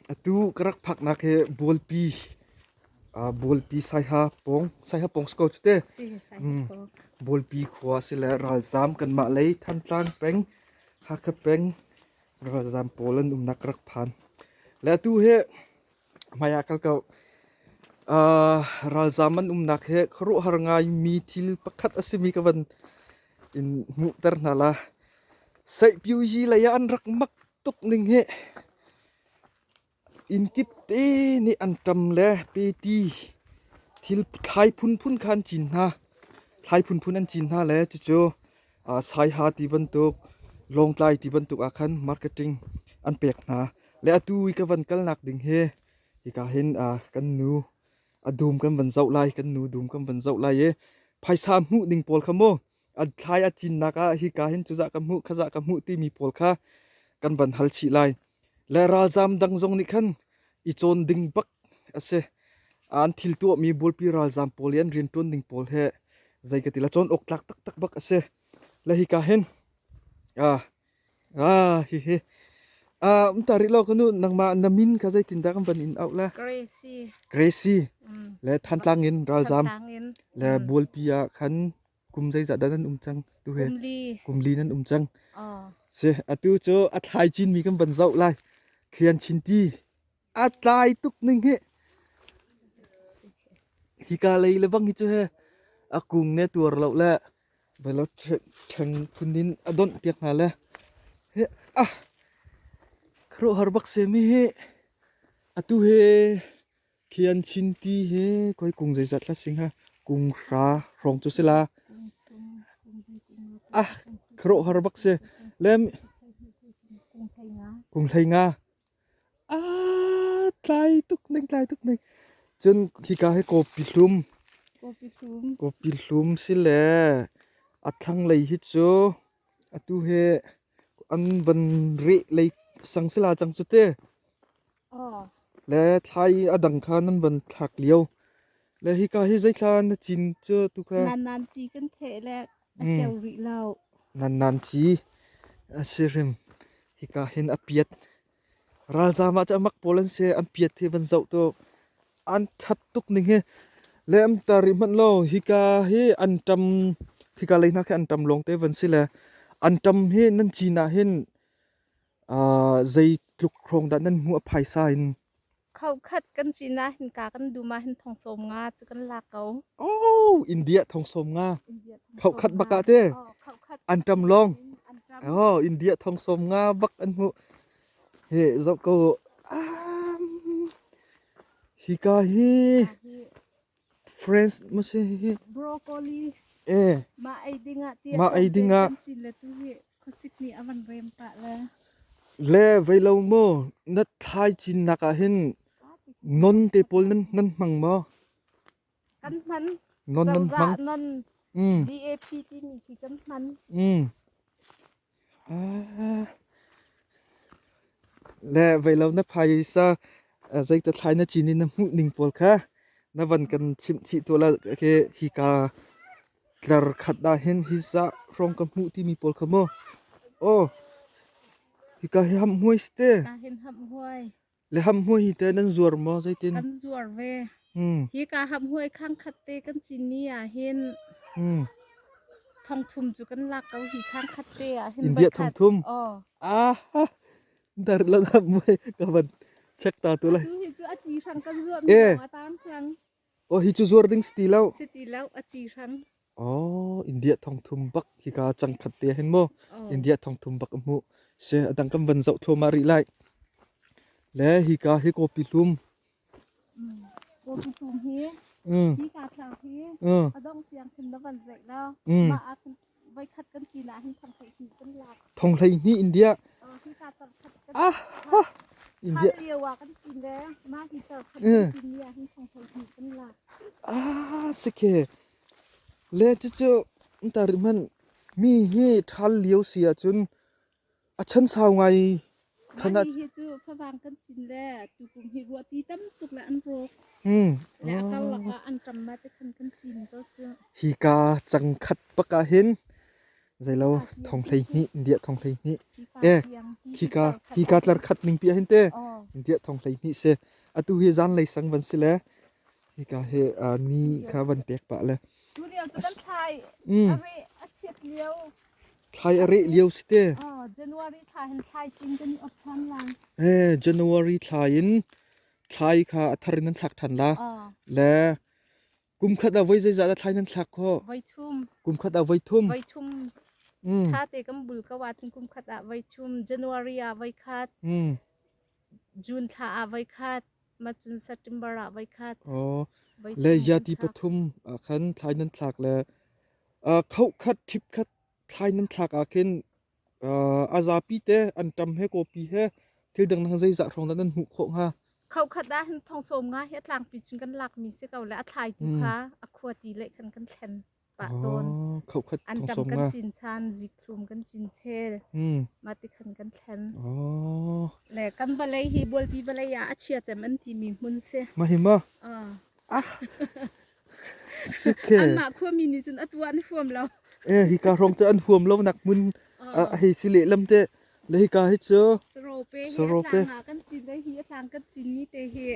Atu ka rak phaknak hi Bualpi Bualpi Saiha pawng Saiha pawng si ko cu te. Si, Saiha pawng. Bualpi khua si le ralzaam kanmah lei Thantlang peng, Hakha peng ralzaam pawl an umnak ka rak phan. Le atu hi hmai ah kal ko. Ralzaam an umnak hi khuaruahhar ngaimi thil pakhat a simi ka van in hmuhter hna la. Seihpiozi lei ah an rak mak tuk ning hi inn kip te nih an ṭam le peti thil thlai phunphun kha an cin hna. Thlai phunphun an cin hna le cucu saiha ti bantuk, lawngtlai ti bantuk ah khan marketing an pek hna. Le atu i ka van kalnak ding hi hika hin kan nu a dum kan van zoh lai, kan nu dum kan van zoh lai i phaisa hmuh ning pawl kha mu an thlai a cinnak ah hika hin cuzah ka hmuh khazah ka hmuh timi pawl kha kan van hal chih lai. Le ralzaam dang zong nih khan i cawn ding bak a si. An thil tuahmi bualpi ralzaam pawl i an rianṭuan ding pawl he zei ka ti la cawn awk tlak taktak bak a si. Le hika hin ah Ah, hihi. Ah, um ta rih lo kanu nangmah na min kha zeitindah kan van in auh la? Gracie. Gracie. Mm. Le Thantlang in ralzam. Thantlang in. Le Mm. Bualpi ah khan kum zeizah dah nan um cang tu he? Kum li. Kum li nan um cang. Oh. Si, atu cu a thlai cin mi kan van zoh lai. Khian chin ti. A tlai tuk ning hi. Hika lei le bang hi cu he a kung ne tuar lo le Velo ṭheng phun in a donh piak hna le hi ah khuaruahhar bak semi hi atu hi khian chin ti hi koi kung zeizat hla sing ha kung hra hrawng cu si la ah khuaruahhar bak si le kung hlei nga Ah, tlai tuk ning, tlai tuk ning. Cun hika hi kawpi hlum. Kawpi hlum. Kawpi hlum si le a thlanglei hi cu atu hi an van reh lei sang si la cang cu te. Oh. Le thlai a dang kha nan van thlak lio. Le hika hi zeithla na cin cu tu kha? Nan nan ci kan theh le a keu rih lo. Nan nan ci a si hrim. Hika hin a piat. Ralzaam ah cun a mak pawl an si. An piat hi van zoh tu an ṭhat tuk ning hi. Le an tar rih hmanh lo. Hika hi an ṭam hika lei hna khi an ṭam lawng te van si le an ṭam hi nan cin ah hin zeitluk hrawng dah nan hmuh a phaisa in? Khokhat kan cin ah hin ka kan dum ah hin thong sawm nga cu kan lak ko. Oh, India thong sawm nga. Khokhat bak ah te. An ṭam lawng. Oh, India thong sawm nga bak an hmuh. He zoh ko. Hika hi French ma si hi. Broccoli. Eh. Mah ei ding ah ti Mah ei ding ah. Kan cin le tu hi khuasik nih a van rem pah le. Le vei lo maw na thlai cin nak ah hin non te pawl nan nan hmang maw? Kan hman. Non nan hmang. Non Mm. DAP timi khi kan hman. Mm. Ah. Le vei lo na phaisa zeita thlai na cin in na hmuh ning pawl kha na van kan chimh chih tuah la khi hika tlar khat ah hin hi zah hrawng ka hmuh timi pawl kha mu. Oh, hika hi ham hmuai si te. Ka hin ham huai. Le hamhmuai hi teh nan zuar maw zeitin? Kan zuar ve. Hmm. Hi ka hamhmuai khang khat te kan cinmi ah hin Hmm. thongthum cu kan lak ko hi khang khat te ah hin India voikhat. thongthum. Oh. Ah, dar la hamhmuai ka van check ta tu lai. Atu hi cu a ci hrang kan zuah mi Eh. lawng a tang cang. Oh, hi cu zuar ding si ti lo. Si ti lo a ci hrang. Oh, India thongthum bak hika cang khat te hin mu. Oh. India thongthum bak a hmuh. Se adang kan van zoh thluahmah rih lai. Le hika hi kawpi hlum. Kawpi hlum hi Mm. hi ka thlang hi Mm. a dong tiang khin na van zeih lo. Mm. Mah ah khin voikhat kan cin ah hin thong hlei hnih kan lak. Thong hlei hnih India. Oh, hi ka tar khat kan Ah, ha. India. Hlan lio ah kan cin le mah hi tar khat Mm. kan cin mi ah hin thong hlei hnih kan lak. Ah, sikhe. Le cucu ta rih hmanh mi hi ṭhal lio si ahcun a chan sau ngai Mah hi hi cu favang kan cin le tukum hi ruahti tam tuk le an rawk. Hmm. Le a karlak ah an ṭam ma te khan kan cin ko cu. Hika cangkhat bak ah hin zeilo thong 12 India thong 12 eh hika hika tlar khat ning pi ah hin te Oh. India thong 12 si. Atu hi zanlei sang van si le hika hi ni kha van pek pah le. Tu lio cu kan thlai a reh a chiat lio. Thlai a reh lio si te. January thla hin thlai cin kan i ot than lai. Eh January thla in thlai kha a thar in nan thlak than la. Le kum khat ah voi zeizah dah thlai nan thlak khawh? Voi thum. Kum khat ah voi thum. Voi thum. Ṭha te kan bul ko ahcun kum khat ah voi thum, January ah voi khat, June thla ah voi khat, ma cun September ah voi khat. Oh, le yati pathum ah khan thlai nan thlak le khoh khat ṭhip khat thlai nan thlak ah khin a zapi te an ṭam he kawpi he thil dang dang zeizah hrawng dah nan hmuh khawh hnga? Khoh khat ah hin thong sawm nga hi a tlangpi cun kan lakmi si ko le a thlaitu kha a khua ti le khan kan thlen pah tawn. Khoh khat An thong tam sawm kan nga. cin chan, zikhlum kan cin chel, mah ti khan kan thlen. Oh. Le kan vawlei hi bualpi vawlei ah a chia cem an timi hmun si. Mah hi ma? Ah. Sikhe. Anmah khuami nih cun atu ah an huam lo. Eh, hika hrawng cu an huam lo nak hmun hei si lehlam te. Le hika hi cu Sarope hi a Sarope. tlang ah kan cin le hi a tlang kan cin mi te hi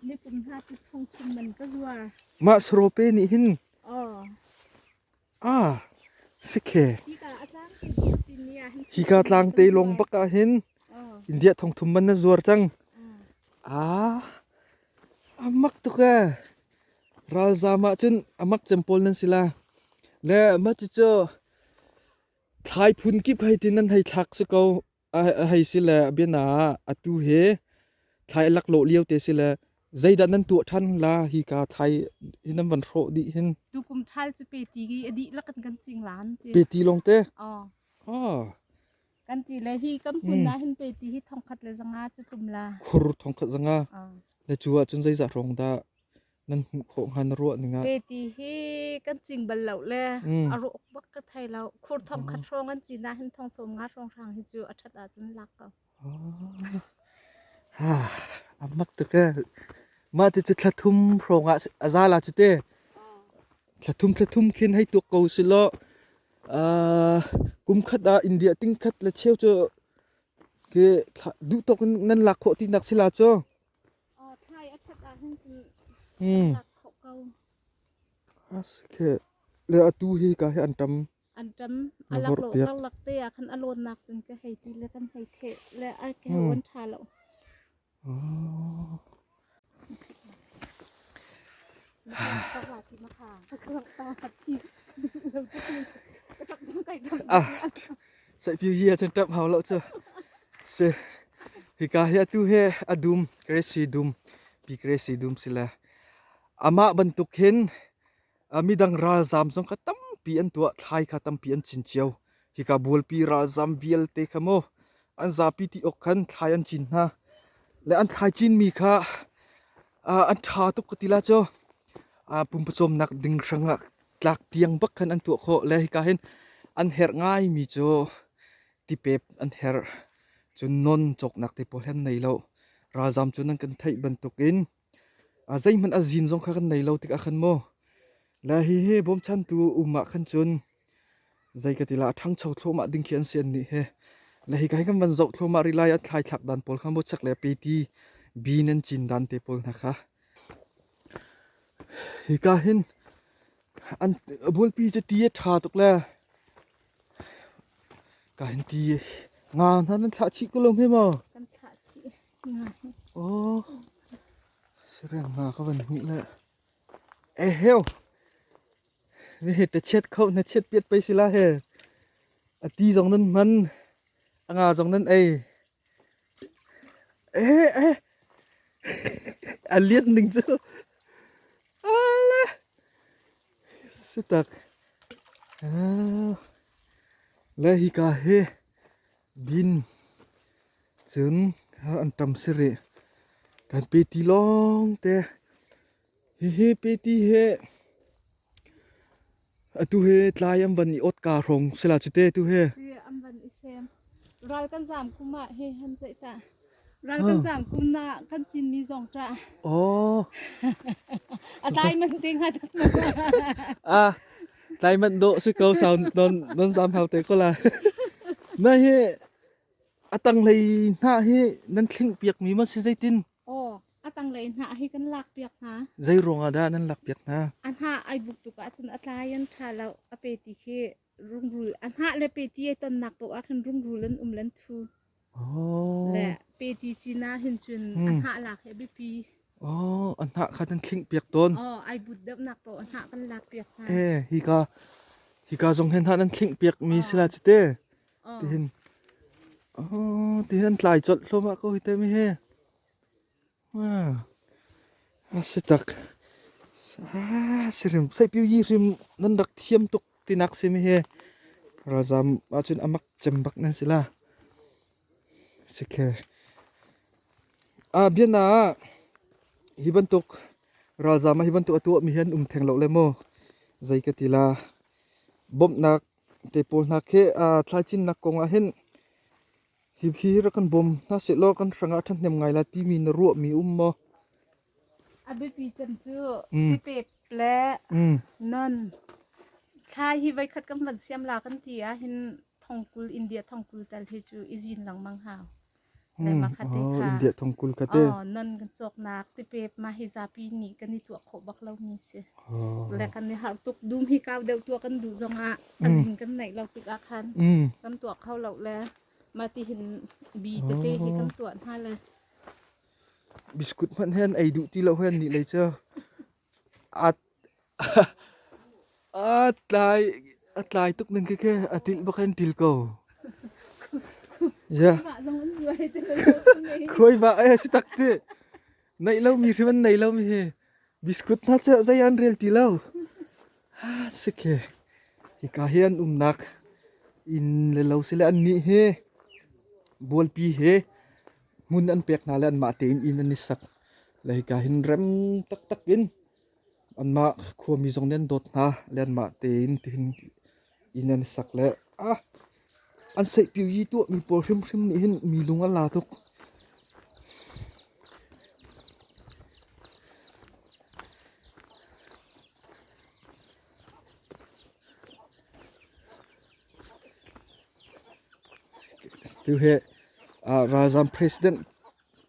ni kum hna cu thong thum man ka zuar. Mah sarope nih hin Oh. ah sikhe. Hika a tlang te kan cin mi ah hin Hika tlang te long bak ah hin Oh. India thong thum man na zuar cang. Ah amak tuk ee. Ralzam ah cun amak cem pawl nan si la. Le mah cucu Thlai phun kip hei ti nan hei thlak si ko. A hei si le biana ah atu hi thlai a laklawh lio te si le zeidah nan tuah ṭhan la hika thlai hi nan van hrawh dih hin. Tukum ṭhal cu peti i a dihlak in kan cing lan ti. Peti lawng te? Aw. Ah. Kan ti le hi kan hmun ah hin peti hi thongkhat le zanga cu tlum la. Khur thongkhat zanga. Le cu ahcun zeizah hrawng dah nan hmuh khawh hnga na ruah ning ah? Peti hi kan cing bal lo le a rawk bak ka thei lo. Khur thong khat hrawng an cin ah hin thong sawm nga hrawng hrang hi cu a ṭhat ahcun lak ko. A mak tuk ee. Mah ti cu thla thum hrawng ah a za la cu te. Thla thum thla thum khin hei tuak ko si law kum khat ah India ting khat le cheu cu ke duh tawk in nan lak khawh ti nak si la cu. Thlai a ṭhat ahhin cun lak khawh ko. Asikhe le atu hi ka hi an ṭam. An ṭam a laklawh karlak te ah khan a lawnnak cun ka hei ti le kan hei theh le a ke an ṭha lo. Ah, Saihpiu hi ahcun ṭap hau lo cu. Si. Hika hi atu hi a dum, Kresi dum, pi Kresi dum si le. Amah bantuk hin midang ralzaam zong kha tampi an tuah, thlai kha tampi an cin cio. Hika bualpi ralzaam vialte kha mu an zapi ti awk khan thlai an cin hna. Le an thlai cinmi kha an ṭha tuk ka ti la cu. Pumpawcawmnak ding hrangah tlak tiang bak khan an tuah khawh le hika hin an herh ngaimi cu tipep an herh. Cun non cawknak te pawl hi an nei lo. Ralzam cu nan kan theih bantukin zeihmanh a zin zong kha kan nei lo tikah khan mu le hihi bawmchantu um ah khan cun zei ka ti la a ṭhangcho thluahmah ding khi an si annih he. Le hika hi kan van zoh thluahmah rih lai an thlaithlak dan pawl kha mu chak le peti bi nan cin dan te pawl hna kha. Hika hin an bualpi cu ti a ṭha tuk le ka hin ti nga hna nan thlah chih ko lo hme maw? Kan thlah chih nga hi. Aw, sareng nga ka van hmuh le. Eheu, mi he te chiat kho na chiat piat pei sila he. A ti zong nan hman, a nga zong nan ei. Eh eh a lian ning cu ale si tak le hika hi din cun an ṭam si rih kan peti lawng te hihi peti hi Atu hi tlai an van i ot ka hrawng sila cu te tu hi. Si an van i sem. Ral kan zam kum ah hi han zeih ta. Ral kan zam kum na kan cin mi zong ta. Oh. A tlai man te nga tak. Ah, tlai man do si ko sau non non zam hau te ko la. Na hi. A tanglei hnah hi nan thlingh piakmi maw si zeitin? Aw, a tanglei hnah hi kan lak piak hna. Zei ruangah dah nan lak piak hna? A hnah ai buk tuk ahcun a tlai an ṭha lo. A peti khi rungrul a hnah le peti ai tonnak paoh ah khin rungrul an um lan thu. Oh. Le peti cin ah hin cun a hnah lak hi a biapi. Oh, a hnah kha nan thlingh piak tawn. Oh, ai but deuhnak paoh a hnah kan lak piak hna. Eh, hika hika zong hin hnah nan thlingh piak mi si la cu te. Tihin oh, tihin an tlai colh thluahmah ko hi te mi he. A si tak. Sirim seipiu yi hrim nan rak thiam tuk tinak si mi hi. Ralzam ahcun a mak cem bak nan si la. Sikhe. A biana ah hi bantuk ralzam ah hi bantuk a tuah mi hi an um theng lo le maw? Zei ka ti la. Bawmhnak te pawl hna khi thlaicinnak kong ah hin Hi rak kan bawm hna sehlaw kan hrangah a ṭhahnem ngai lai timi na ruahmi um maw? A biapi cem cu tipep le non. Thla hi voikhat kan van siam la kan ti ahhin thongkul India thongkul tal hi cu i zin lengmang hau. Le makhat te kha India thongkul kha te. Oh, non kan cawknak tipep mah hi zapi nih kan i tuah khawh bak lomi si. Le kan i harh tuk dum hi kau deuh tuah kan duh zongah a zin kan neih lo tikah khan kan tuah kho lo le mah ti hin bi tete hi kan tuah hna le Biskut hmanh hen ei duh ti lo hen nih lei cu a a tlai a tlai tuk ning khi khi a til bak hen til ko. Yeah. Khuai va ai si tak ti. Neih lo mi hrim an nei lo mi hi. Biskut hna cu zei an rel ti lo. Si khi. Hika hi an umnak inn le lo si le annih hi bualpi hi hmun an pek hna le anmah tein inn an i sak. Le hika hin rem taktak in anmah khuami zong nih an dawt hna le anmah tein tihin inn an i sak le ah an seihpiu yi tuahmi pawl hrimhrim nih hin mi lung a la tuk. Tu he ralzam president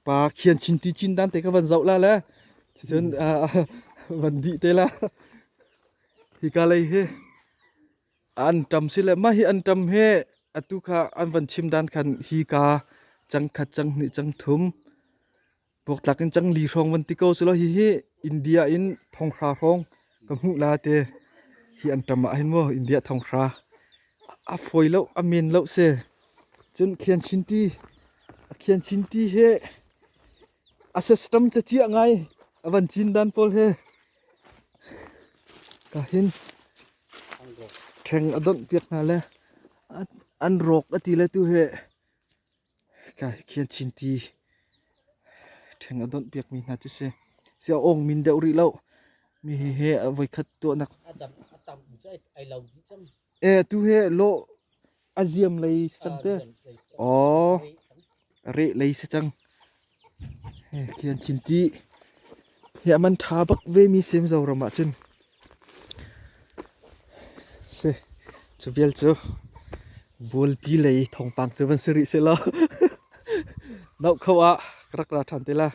pa Khian Chin ti cin dan te ka van zoh la le cun van dih te la. Hika lei hi Anṭam si le mah hi anṭam hi atu kha an van chim dan khan hi ka cangkhat canghnih cangthum buaktlak in cangli hrawng van ti ko selaw hihi India in thonghra hrawng ka hmuh la te hi anṭam ah hin mu India thonghra a fawi lo a men lo si cun khian chin ti khian chin ti hi a system caciah ngai a van cin dan pawl hi ka hin Ṭheng a donh piak hna le an rawk a ti le tu hi khian chin ti ṭheng a donh piakmi hna cu si. Si a awng min deuh rih lo. Mi hi he a voikhat tuahnak. E tu he lawh a ziam lei cang te. Aw reh lei si cang. Khian chin ti hi a man ṭha bak ve mi si Mizoram ah cun. Si cu vial cu bualpi lei thawngpang cu van si rih seh law. Noh kho ah ka rak ra ṭhan te la.